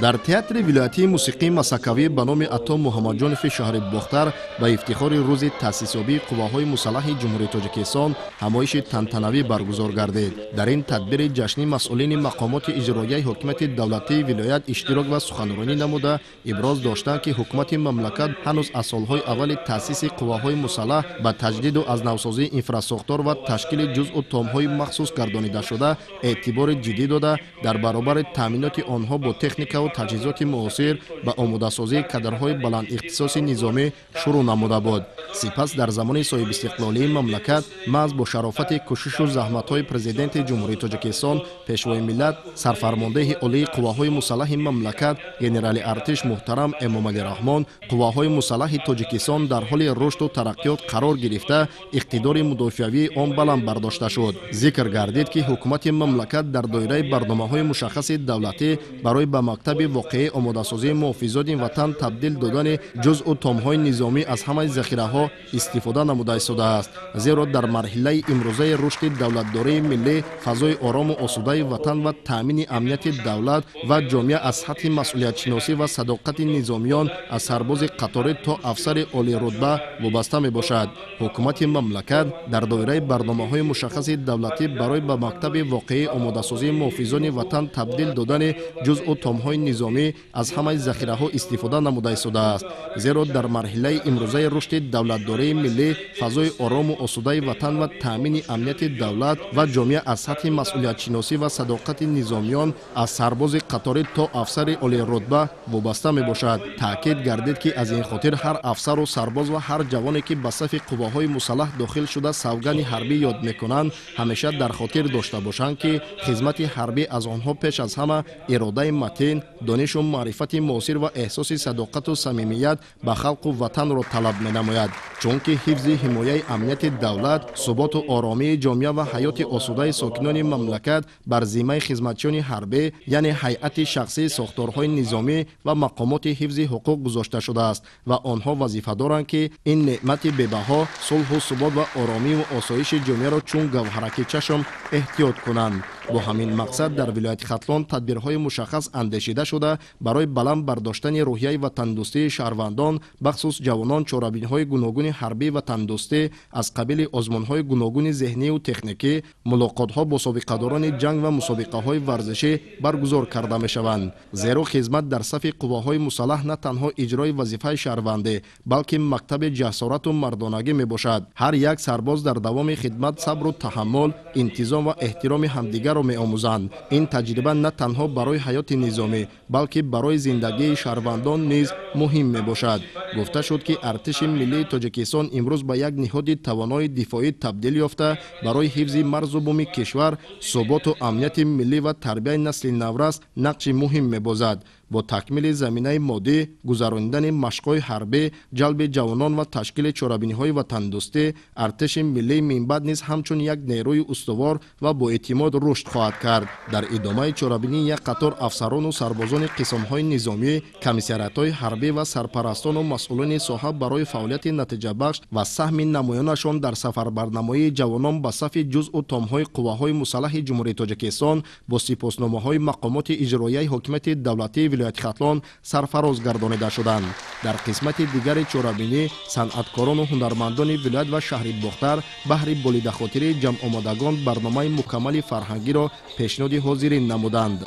Дар театри вилоятии мусиқии масакавӣ ба номи Ато Муҳаммадҷонови шаҳри Бохтар ба ифтихори рӯзи таъсисёбии қувваҳои мусаллаҳи Ҷумҳурии Тоҷикистон ҳамоиши тантанавӣ баргузор гардид. Дар ин тадбири ҷашнӣ масъулини мақомоти иҷроияи ҳокимияти давлатии вилоят иштирок ва суханронӣ намуда иброз доштанд, ки ҳукумати мамлакат ҳанӯз аз солҳои аввали таъсиси қувваҳои мусаллаҳ ба таҷдиду аз навсозии инфрасохтор ва ташкили ҷузъу томҳои махсус гардонидашуда эътибори ҷиддӣ дода, дар баробари таъминоти онҳо бо техникаву таҷҳизоти муосир ба омодасозии кадрҳои баландихтисоси низомӣ шурӯъ намуда буд. Сипас дар замони соҳибистиқлолии мамлакат маҳз бо шарофати кӯшишу заҳматҳои Президенти Ҷумҳурии Тоҷикистон, Пешвои миллат, сарфармондеҳи олии қувваҳои мусаллаҳи мамлакат, генерали артиш муҳтарам Эмомалӣ Раҳмон, қувваҳои мусаллаҳи Тоҷикистон дар ҳоли рушду тараққиёт қарор гирифта, иқтидори мудофиавии он баланд бардошта шуд. Зикр гардид, ки ҳукумати мамлакат дар доираи барномаҳои мушаххаси давлатӣ барои ба мактаби воқеии омодасозии муҳофизони ватан табдил додани ҷузъу томҳои низомӣ аз ҳамаи захираҳо истифода намуда истодааст. Зеро дар марҳилаи имрӯзаи рушди давлатдории миллӣ фазои орому осудаи ватан ва таъмини амнияти давлат ва ҷомеа аз сатҳи масъулиятшиносӣ ва садоқати низомиён аз сарбози қаторӣ то афсари олирутба вобаста мебошад. Ҳукумати мамлакат дар доираи барномаҳои мушаххаси давлатӣ барои ба мактаби воқеии омодасозии муҳофизони ватан табдил додани ҷузъу томҳои низомӣ аз ҳамаи захираҳо истифода намуда истодааст. Зеро дар марҳилаи имрӯзаи рушди давлатдории миллӣ фазои орому осудаи ватан ва таъмини амнияти давлат ва ҷомеа аз сатҳи масъулиятшиносӣ ва садоқати низомиён аз сарбози қаторӣ то афсари олирутба вобаста мебошад. Таъкид гардид, ки аз ин хотир ҳар афсару сарбоз ва ҳар ҷавоне, ки ба сафи қувваҳои мусаллаҳ дохил шуда савгани ҳарбӣ ёд мекунанд, ҳамеша дар хотир дошта бошанд, ки хизмати ҳарбӣ аз онҳо пеш аз ҳама иродаи матин, донишу маърифати муосир ва эҳсоси садоқату самимият ба халқу ватанро талаб менамояд. Чунки ҳифзи ҳимояи амнияти давлат, суботу оромии ҷомеа ва ҳаёти осудаи сокинони мамлакат бар зиммаи хизматчиёни ҳарбӣ, яъне ҳайати шахсии сохторҳои низомӣ ва мақомоти ҳифзи ҳуқуқ гузошта шудааст ва онҳо вазифа доранд, ки ин неъмати бебаҳо, сулҳу субот ва оромиву осоиши ҷомеаро чун гавҳараки чашм эҳтиёт кунанд. Бо ҳамин мақсад дар вилояти Хатлон тадбирҳои мушаххас андешида шуда, барои баланд бардоштани рӯҳияи ватандӯстии шаҳрвандон, бахусус ҷавонон, чорабиниҳои гуногуни ҳарбӣ ватандӯстӣ аз қабили озмунҳои гуногуни зеҳнию техникӣ, мулоқотҳо бо собиқадорони ҷанг ва мусобиқаҳои варзишӣ баргузор карда мешаванд. Зеро хизмат дар сафи қувваҳои мусаллаҳ на танҳо иҷрои вазифаи шаҳрвандӣ, балки мактаби ҷасорату мардонагӣ мебошад. Ҳар як сарбоз дар давоми хидмат сабру таҳаммул, интизом ва эҳтироми ҳамдигарро меомӯзанд. Ин таҷриба на танҳо барои ҳаёти низомӣ, балки барои зиндагии шаҳрвандон низ муҳим мебошад. Гуфта шуд, ки артиши миллии Тоҷикистон имрӯз ба як ниҳоди тавонои дифоӣ табдил ёфта, барои ҳифзи марзу буми кишвар, суботу амнияти миллӣ ва тарбияи насли наврас нақши муҳим мебозад. Бо такмили заминаи моддӣ, гузаронидани машқҳои ҳарбӣ, ҷалби ҷавонон ва ташкили чорабиниҳои ватандӯстӣ, артиши миллии минбаъд низ ҳамчун як нерӯи устувор ва боэътимод рушд хоҳад кард. Дар идомаи чорабинӣ як қатор афсарону сарбозони қисмҳои низомӣ, комиссариатҳои ҳарбӣ ва сарпарастону масъулони соҳа барои фаъолияти натиҷабахш ва саҳми намоёнашон дар сафарбарнамоии ҷавонон ба сафи ҷузъу томҳои қувваҳои мусаллаҳи Ҷумҳурии Тоҷикистон бо сипосномаҳои мақомоти иҷроияи ҳокимияти давлатии вилояти Хатлон сарфароз гардонида шуданд. Дар қисмати дигари чорабинӣ санъаткорону ҳунармандони вилоят ва шаҳри Бохтар баҳри болидахотирии ҷамъомадагон барномаи мукаммали фарҳангиро пешниҳоди ҳозирин намуданд.